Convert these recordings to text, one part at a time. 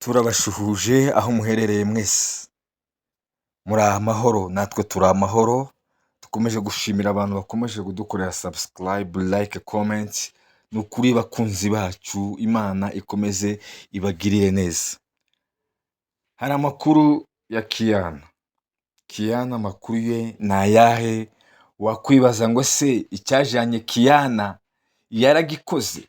Turabashuhuje aho muherereye mwese, muri amahoro natwe turi amahoro. Dukomeje gushimira abantu bakomeje kudukorera subscribe, like, comment. Ni ukuri bakunzi bacu, Imana ikomeze ibagirire neza. Hari amakuru ya Kiyana. Kiyana amakuru ye ni ayahe? Wakwibaza ngo se icyajyanye Kiyana yaragikoze?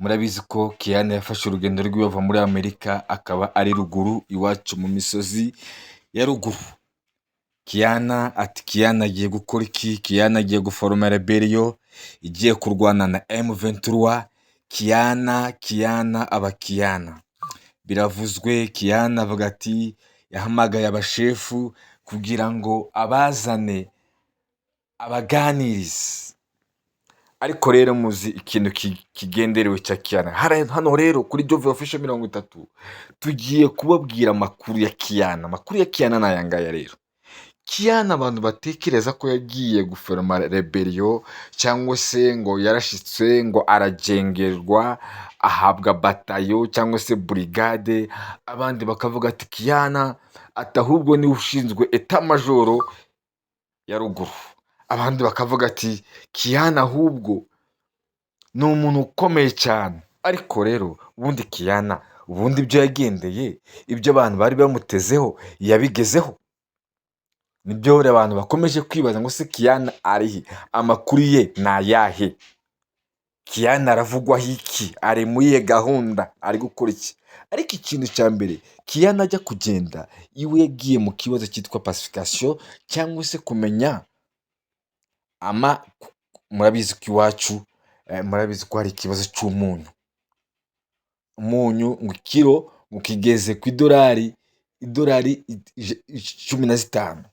Murabizi ko Kiyana yafashe urugendo rw'iwe ava muri Amerika, akaba ari ruguru iwacu mu misozi ya ruguru. Kiyana ati Kiyana agiye gukora iki? Kiyana agiye guforoma rébellion igiye kurwana na M23. Kiyana, Kiyana aba Kiyana. Biravuzwe, Kiyana avuga ati yahamagaye abashefu kugira ngo abazane abaganirize. Ariko rero muzi ikintu kigenderewe cya Kiyana. Hano rero kuri Jove Official 30 tugiye kubabwira amakuru ya Kiyana. Amakuru ya Kiyana ni aya ngaya rero. Kiyana abantu batekereza ko yagiye guforoma rébellion cyangwa se ngo yarashitswe, ngo aragengerwa, ahabwa batayo cyangwa se burigade, abandi bakavuga ati Kiyana ati ahubwo niwe ushinzwe état-major ya ruguru, abandi bakavuga ati Kiyana ahubwo ni umuntu ukomeye cyane. Ariko rero ubundi Kiyana, ubundi ibyo yagendeye, ibyo abantu bari bamutezeho yabigezeho? Nibyo rero abantu bakomeje kwibaza ngo se Kiyana arihe? Amakuru ye ni ayahe? Kiyana aravugwaho iki? Ari muri iyihe gahunda? Ari gukora iki? Ariko ikintu cya mbere, Kiyana ajya kugenda iwe yagiye mu kibazo cyitwa pacification cyangwa se kumenya ama. Murabizi ko iwacu murabizi ko hari ikibazo cy'umunyu. Umunyu ngo ikiro ngo kigeze ku idolari 15.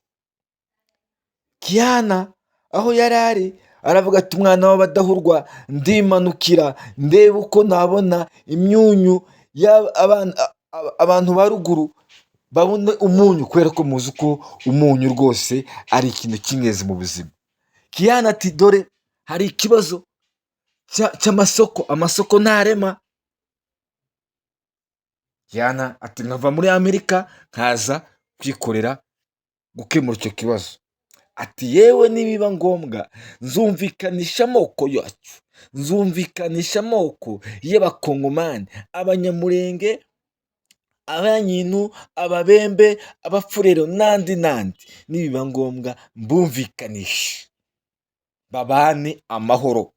Kiyana aho yari ari aravuga ati umwana w'abadahurwa, ndimanukira ndebe uko nabona imyunyu abantu ba ruguru babone umunyu, kubera ko muzi ko umunyu rwose ari ikintu cy'ingenzi mu buzima. Kiyana ati dore hari ikibazo cy'amasoko, amasoko ntarema. Kiyana ati nkava muri Amerika nkaza kwikorera gukemura icyo kibazo. Ati yewe nibiba ngombwa nzumvikanisha amoko yacu, nzumvikanisha amoko y'Abakongomani, Abanyamurenge, Abanyintu, Ababembe, Abafurero n'andi n'andi. Nibiba ngombwa mbumvikanishe babane amahoro.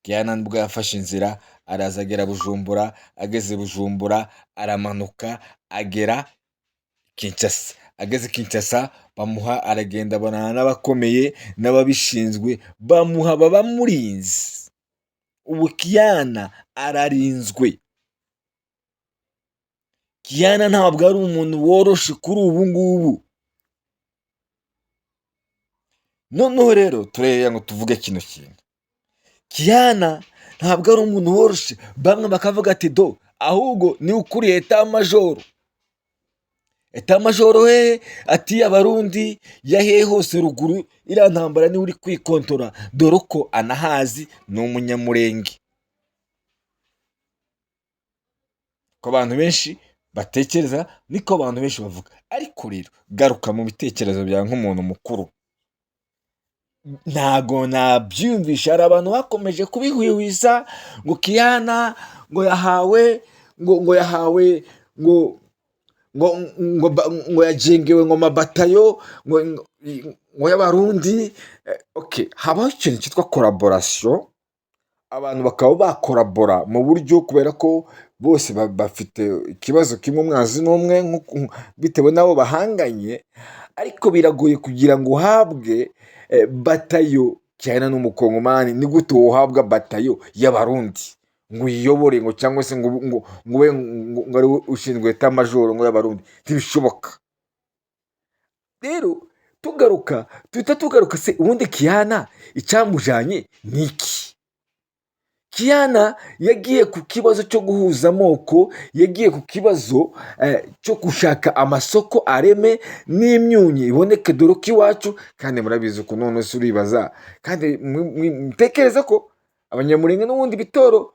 Kiyana nibwo yafashe inzira araza agera Bujumbura, ageze Bujumbura aramanuka agera Kinshasa. Ageze Kinshasa bamuha, aragenda abonana n'abakomeye n'ababishinzwe, bamuha babamurinze. Ubu Kiyana ararinzwe. Kiyana ntabwo ari umuntu woroshe kuri ubu ngubu. Noneho rero tureba ngo tuvuge kino kintu. Kiyana ntabwo ari umuntu woroshe, bamwe bakavuga ati do ahubwo ni ukuriye état-major. État-major hehe? Ati Abarundi yahehe hose ruguru, iriya ntambara niwe uri kwikontora, dore ko anahazi, ni Umunyamurenge. Ko abantu benshi batekereza niko abantu benshi bavuga. Ariko rero garuka mu bitekerezo byawe nk'umuntu mukuru. Ntago nabyiyumvisha, hari abantu bakomeje kubihwihwisa ngo Kiyana ngo yahawe ngo yahawe ngo yagengewe ngo mabatayo ngo y'Abarundi. Okay, habaho ikintu cyitwa collaboration, abantu bakaba bakorabora mu buryo, kubera ko bose bafite ikibazo kimwe, umwanzi n'umwe, bitewe n'abo bahanganye. Ariko biragoye kugira ngo uhabwe batayo. Kiyana n'Umukongomani, ni gute wohabwa batayo y'Abarundi ngo uyiyobore, ngo cyangwa se ngo ube ngo ari we ushinzwe état-major ngo y'Abarundi? Ntibishoboka. Rero tugaruka, tuhita tugaruka se ubundi Kiyana icyamujanye ni iki? Kiyana yagiye ku kibazo cyo guhuza amoko, yagiye ku kibazo cyo gushaka amasoko areme n'imyunyu iboneke, dore ko iwacu kandi murabizi ukuntu. None se uribaza kandi mutekereza ko Abanyamurenge n'ubundi bitoro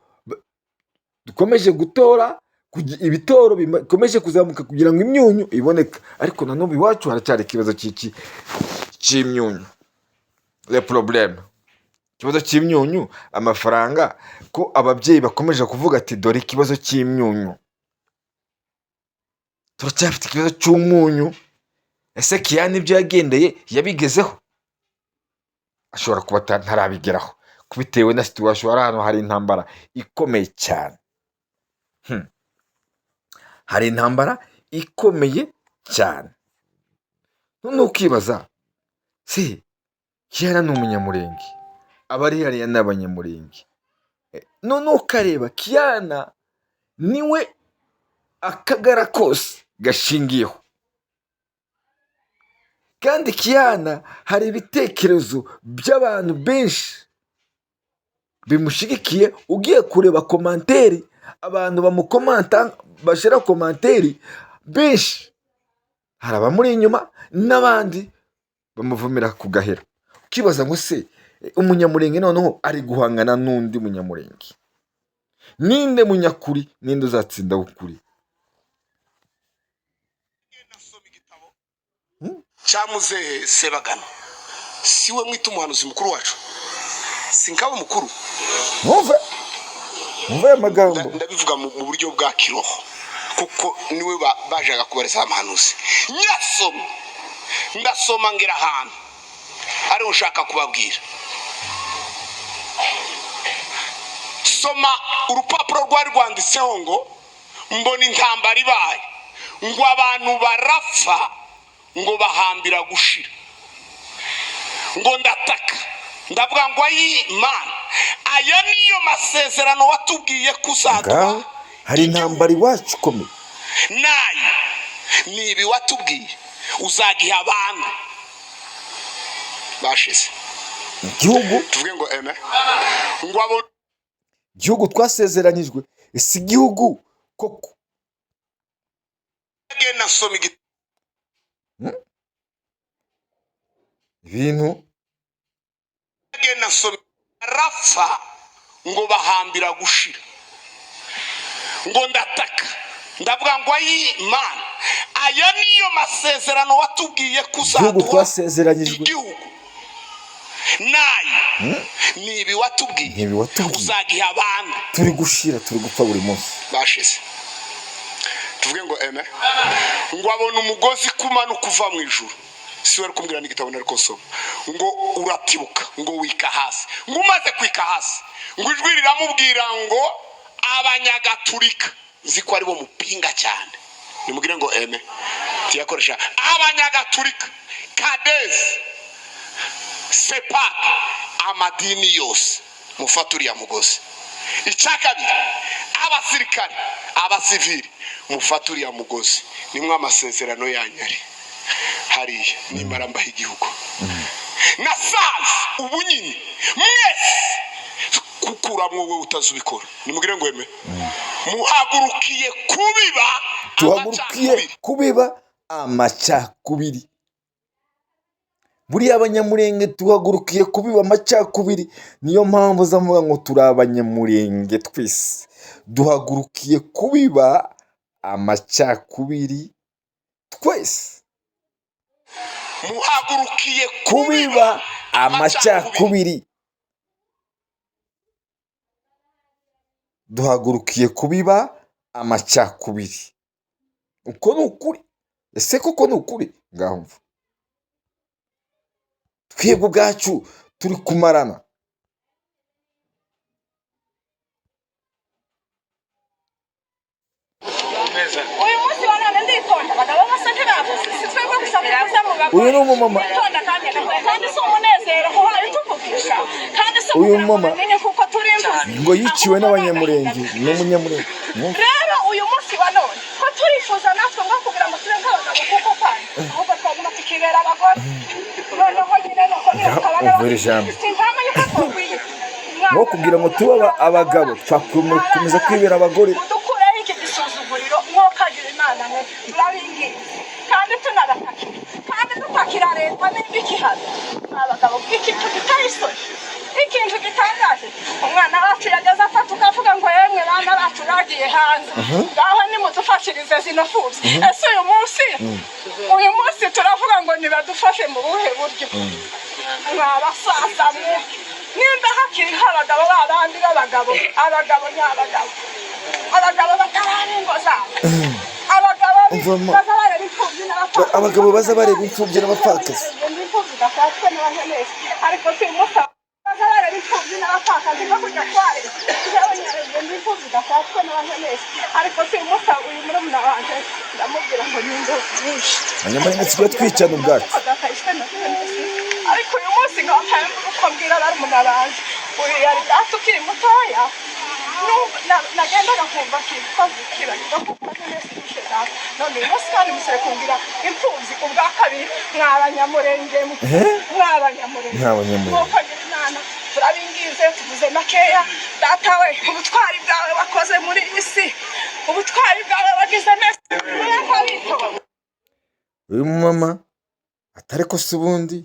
dukomeje gutora kugira ngo tubone ko Ibitoro bikomeje kuzamuka kugira ngo imyunyu iboneke, ariko na n'ubu iwacu haracyari ikibazo cy'iki? Cy'imyunyu. Le problème, ikibazo cy'imyunyu, amafaranga, ko ababyeyi bakomeje kuvuga ati: "Dore ikibazo cy'imyunyu, turacyafite ikibazo cy'umunyu." Ese Kiyani ibyo yagendeye yabigezeho? Ashobora kuba ntarabigeraho bitewe na situation. Hari ahantu hari intambara ikomeye cyane. Hari intambara ikomeye cyane. Noneho ukibaza se, Kiyana ni Umunyamurenge, abari hariya ni Abanyamurenge. Noneho ukareba Kiyana niwe akagara kose gashingiyeho, kandi Kiyana hari ibitekerezo by'abantu benshi bimushyigikiye. Ugiye kureba commentaire, abantu bamukomanta, bashyira commentaire benshi, hari abamuri inyuma n'abandi bamuvumira ku gahera. Ukibaza ngo: se Umunyamurenge noneho ari guhangana n'undi Munyamurenge, ninde munyakuri? Ninde uzatsinda ukuri? Nasoma igitabo cya muzehe Sebagana. Si we mwita umuhanuzi mukuru wacu? Si nkaba mukuru? Mwumve, mwumve aya magambo. Ndabivuga mu buryo bwa kiroho, kuko niwe bajaga kubariza amahanuzi. Nyasoma, ndasoma, ngira ahantu ariho nshaka kubabwira. Soma urupapuro rwari rwanditseho ngo: "Mbona intambara ibaye, ngo abantu barapfa, ngo bahambira gushira." Ngo ndataka, ndavuga ngo: "Ayi Mana, aya niyo masezerano watubwiye ko uzaduha?" Ngaho hari intambara iwacu ikomeye. Nayo ni ibi watubwiye uzagiha abantu bashize. Igihugu Tuvuge ngo eme. Ngo abo igihugu twasezeranyijwe, ese igihugu koko? Agenda asoma igitabo. Ibintu Agenda asoma, arapfa, ngo bahambira gushira. Ngo ndataka, ndavuga ngo: "Ayi Mana, aya niyo masezerano watubwiye ko Igihugu uzaduha?" twasezeranyijwe. Igihugu nayo ni ibi watubwiye Ni ibi watubwiye. uzagiha abantu Turi gushira, turi gupfa buri munsi. bashize. Tuvuge ngo eme. Ngo abona umugozi kumanuka uva mu ijuru. Si we ari kumbwira n'igitabo nari nsoma. Ngo uratibuka, ngo wika hasi. Ngo umaze kwika hasi, ngo ijwi riramubwira ngo: "Abanyagatulika, nzi ko aribo mupinga cyane." Nimubwire ngo eme. Tiyakoresha abanyagatulika, kadezi, sepake, amadini yose, mufate uriya mugozi. Icya kabiri, abasirikare, abasivili, mufate uriya mugozi. Nimwe amasezerano yanyu ari hariya. Nimara mbaha igihugu nasaze ubu nyine mwese kukuramwo wowe utazubikora. Nimubwire ngo eme. Muhagurukiye kubiba Tuhagurukiye amacakubiri. kubiba amacakubiri. Buriya Abanyamurenge tuhagurukiye kubiba amacakubiri. Niyo mpamvu uzavuga ngo turi Abanyamurenge twese, duhagurukiye kubiba amacakubiri twese. Muhagurukiye Kubiba amacakubiri, duhagurukiye kubiba amacakubiri. Uko ni ukuri. Ese koko ni ukuri? Ngaho mva, twebwe ubwacu turi kumarana. Uyu munsi wa none nditonda, abagabo bose ntibavuze, si twebwe gusa tuvuze mu bagore. Uyu ni umumama. Nditonda kandi gato, kandi si umunezero uhaye utuvugisha, kandi si Uyu ukugira ngo mumama bamenye kuko turi imvuzi, ngo yiciwe ahubwo n'Abanyamurenge, n'agahinda. Ni Umunyamurenge. Mwumve. Rero uyu munsi wa none ko turifuza natwe ngo kugira ngo tube nk'abagabo, kuko kandi ahubwo twaguma tukibera abagore. Noneho nyine nuko niyo Ngaho tukabana. umvira ijambo. Simpamya yuko twakwiye Ngo kugira ngo tube abagabo, twakomeza kwibera abagore. Mudukureho iki gisuzuguriro, mwokagira Imana mwe. Turabinginze kandi tunabatakira kandi dutakira. Turatakira leta nimba ikihari. Abagabo, ikintu giteye isoni, ikintu gitangaje, umwana wacu yageze afata ukavuga ngo: "Yemwe bana bacu bagiye hanze, ngaho nimudufashirize zino mfubyi." Ese uyu munsi turavuga ngo nibadufashe mu buhe buryo? Mwa basaza mwe, nimba hakiriho abagabo babandi b'abagabo, abagabo nyabagabo, abagabo batarara ingo zabo, abagabo baza bareba imfubyi n'abapfakazi. Abagabo baza bareba imfubyi n'abapfakazi. Imfubyi gafatwe n'abahenesi, ariko si umusa baza bareba imfubyi n'abapfakazi no kujya kwareba. Jewe nyarebye ndi imfubyi gafatwe n'abahenesi, ariko si umusa. Uyu murumuna wanje ndamubwira ngo ni inzozi nyinshi. Abanyamurenge tuba twicana ubwacu. Ariko uyu munsi nkaba uko mbwira barumuna banje, uyu yari data ukiri mutoya. Nagendaga nkumva kibagirwa kuko nese yishe data. None uyu munsi kandi musore kumbwira imfubyi ubwa kabiri, mwabanyamurenge mwe, mwabanyamurenge. Mwabanyamurenge. Mwokagira Imana, turabingize, tuvuze makeya. Data we, ubutwari bwawe wakoze muri iyi si, ubutwari bwawe wagize neza. Uyu mumama atari ko se ubundi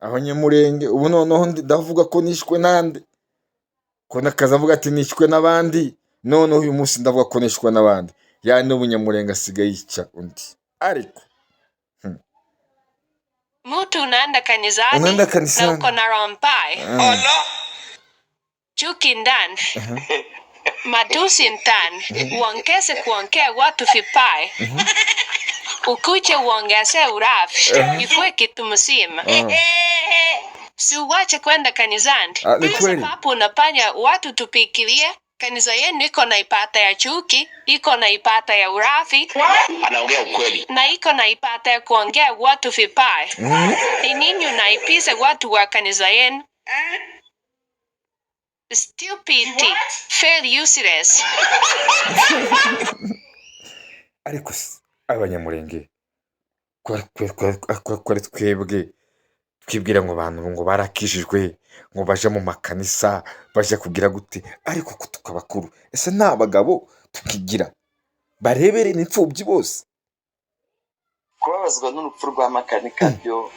Abanyamurenge ubu noneho ndavuga ko nishwe nande? Ko nakaza avuga ati nishwe n'abandi, noneho uyu munsi ndavuga ko nishwe n'abandi. Yani n'Ubunyamurenge asigaye yica undi, ariko Mutu unaenda kanisani Unaenda na kanisani. uko na roho mbaya, chuki ndani, matusi mtaani, uongeze kuongea watu vibaya, ukuje uongeze urafi, ikuwe kitu mzima. Si uwache kwenda kanisani, Ah, ni kwa kweli. sababu unafanya watu tufikirie kanisa yenu iko na ibada ya chuki, iko na ibada ya urafi Anaongea ukweli. Na iko na ibada ya kuongea watu vibaya. Ni nini unaipisa watu wa kanisa yenu? Stupid, very useless. Ariko se Abanyamurenge ko ari twebwe twibwira ngo abantu ngo barakijijwe, ngo baje mu makanisa, baje kugira gute, ariko ko tukabakuru, ese nta bagabo tukigira barebere imfubyi bose? Kubabazwa n'urupfu rwa Makanika byo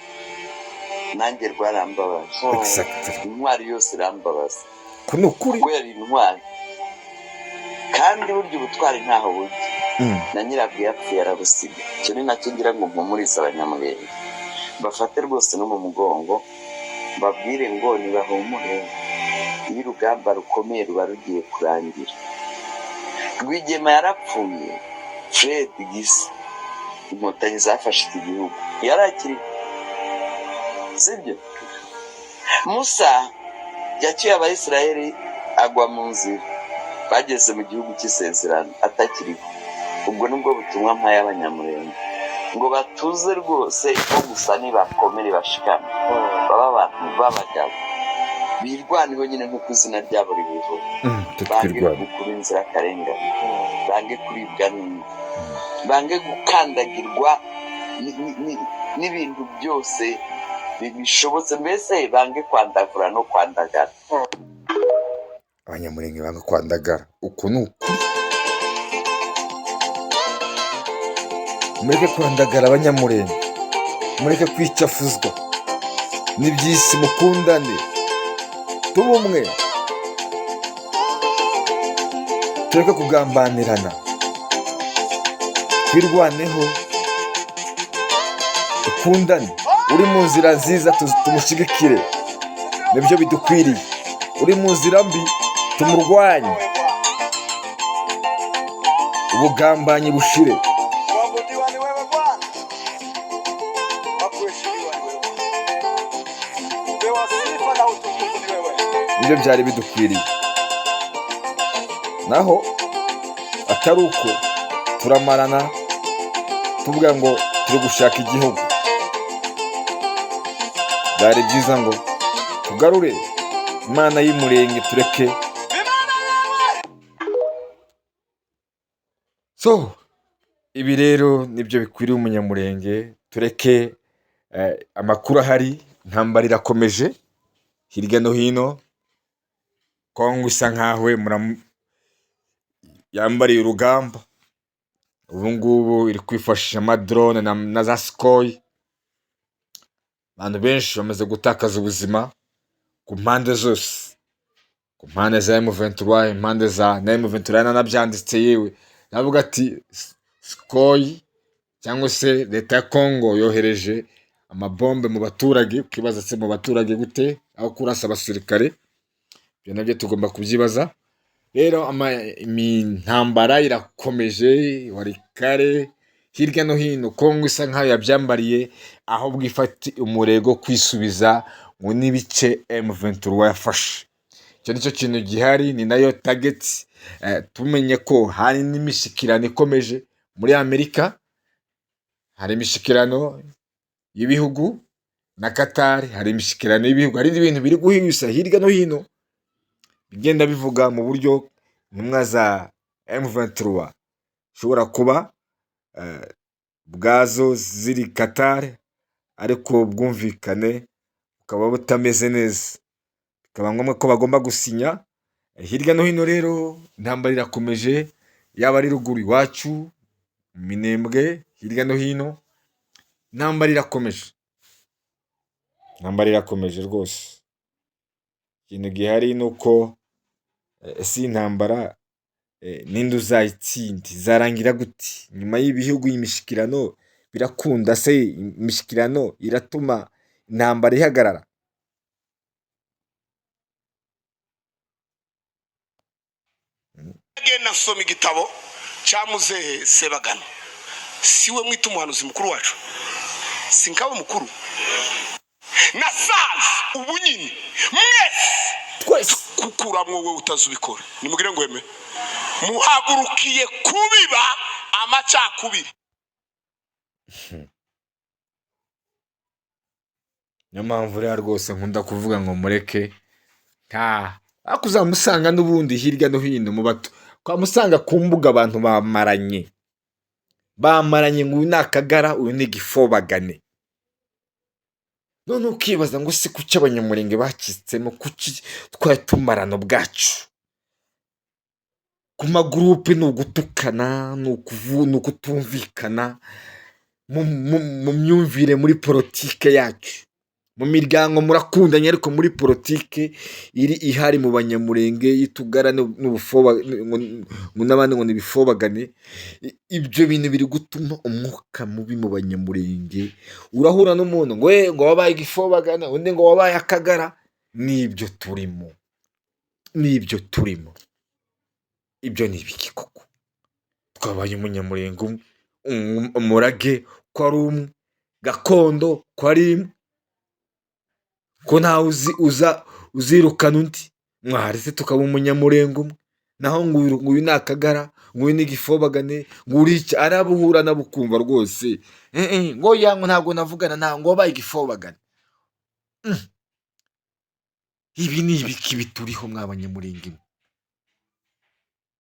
nanjye rwarambabaje. Intwari yose irambabaza. Ko ni ukuri. Kuko yari intwari, kandi burya ubutwari ntaho bujya. Na nyirabwo yapfuye arabusiga. Icyo ni nacyo ngira ngo mpumurize Abanyamurenge, bafate rwose no mu mugongo, mbabwire ngo nibahumure, iyo urugamba rukomeye ruba rugiye kurangira. Rwigema yarapfuye, Fred Gisa, Inkotanyi zafashe iki gihugu yari akiri, sibyo? Musa yacyuye Abayisiraheli agwa mu nzira, bageze mu gihugu cy'isezerano atakiriho. Ubwo nibwo butumwa mpaye Abanyamurenge, ngo batuze rwose, ko gusa nibakomere, bashikame, baba abantu b'abagabo, birwaneho nyine nk'uko izina ryabo ribivuga. Bange Twirwana. Gukura inzirakarengane, bange kuribwa n'imbwa, bange gukandagirwa n'ibintu byose bishobotse, mbese bange kwandavura no kwandagara. Abanyamurenge banga kwandagara, uku ni ukuri. Mureke kwandagara Abanyamurenge, mureke kwicafuzwa n'iby'isi, mukundane, tube umwe, tureke kugambanirana, twirwaneho, dukundane. Uri mu nzira nziza tumushyigikire, nibyo bidukwiriye. Uri mu nzira mbi tumurwanye, ubugambanyi bushire. Kuabudiwa ni wewe Bwana, wakuheshimiwa ni wewe, kupewa sifa na utukufu ni wewe. Nibyo byari bidukwiriye, naho atari uko turamarana tuvuga ngo turi gushaka igihugu. Byari byiza ngo tugarure Imana y'Umurenge, tureke. So ibi rero nibyo bikwiriye Umunyamurenge, tureke. Amakuru ahari, intambara irakomeje hirya no hino. Kongo isa nkaho yambariye urugamba ubu ngubu, iri kwifashisha amadrone na za Sukhoi. Abantu benshi bamaze gutakaza ubuzima ku mpande zose, ku mpande za M23, impande za na M23 nanabyanditse yewe, navuga ati Sukhoi cyangwa se leta ya Congo yohereje amabombe mu baturage. Ukibaza se mu baturage gute aho kurasa abasirikare? Ibyo nabyo tugomba kubyibaza. Rero intambara irakomeje Walikale, hirya no hino. Kongo isa nkaho yabyambariye, aho bwifata umurego kwisubiza ngo n'ibice M23 yafashe. Icyo nicyo kintu gihari, ni nayo target. Tumenye ko hari n'imishikirano ikomeje muri Amerika, hari imishikirano y'ibihugu na Qatar, hari imishikirano y'ibihugu, hari n'ibintu biri guhisa hirya no hino bigenda bivuga mu buryo intumwa za M23 zishobora kuba ubwazo ziri Qatar, ariko ubwumvikane bukaba butameze neza, bikaba ngombwa ko bagomba gusinya. Hirya no hino rero intambara irakomeje, yaba ari ruguru iwacu mu Minembwe, hirya no hino intambara irakomeje, intambara irakomeje rwose. Ikintu gihari ni uko ese iyi ntambara ninde uzayitsinda? Izarangira gute? Nyuma y'ibihugu imishikirano birakunda se? Imishikirano iratuma intambara ihagarara? Agenda nsoma igitabo cya muzehe Sebagana, si we mwita umuhanuzi mukuru wacu, si nkaba mukuru nasaza ubu nyine mwese twese kukuramwo wowe utazubikora. Nimugire ngo eme muhagurukiye kubiba amacakubiri. Niyo mpamvu rero rwose nkunda kuvuga ngo mureke nta ariko uzamusanga n'ubundi hirya no hino mu bato, twamusanga ku mbuga abantu bamaranye, bamaranye ngo uyu ni akagara, uyu ni igifobagane. None ukibaza ngo se kuki abanyamurenge bacitsemo, kuki twari tumarana ubwacu? Ku magurupe ni ugutukana, ni ukutumvikana mu myumvire, muri politike yacu. Mu miryango murakundanye, ariko muri politike iri ihari mu banyamurenge y'itugara n'ubufoba ngo n'abandi ngo nibifobagane, ibyo bintu biri gutuma umwuka mubi mu banyamurenge. Urahura n'umuntu ngo ngo wabaye igifobagana, undi ngo wabaye akagara. Nibyo turimo, nibyo turimo. Ibyo ni ibiki koko? Twabaye umunyamurenge umwe, umurage ko ari umwe, gakondo ko ari imwe, ko ntawe uzi uza uzirukana undi, mwaretse tukaba umunyamurenge umwe. Naho ngo uyu ni akagara, ngo uyu ni igifobagane, ngo uri iki, arabuhura nabukumva rwose. Ngo ya ngo ntabwo navugana nta ngo wabaye igifobagane. Ibi ni ibiki bituriho mwa banyamurenge mwe?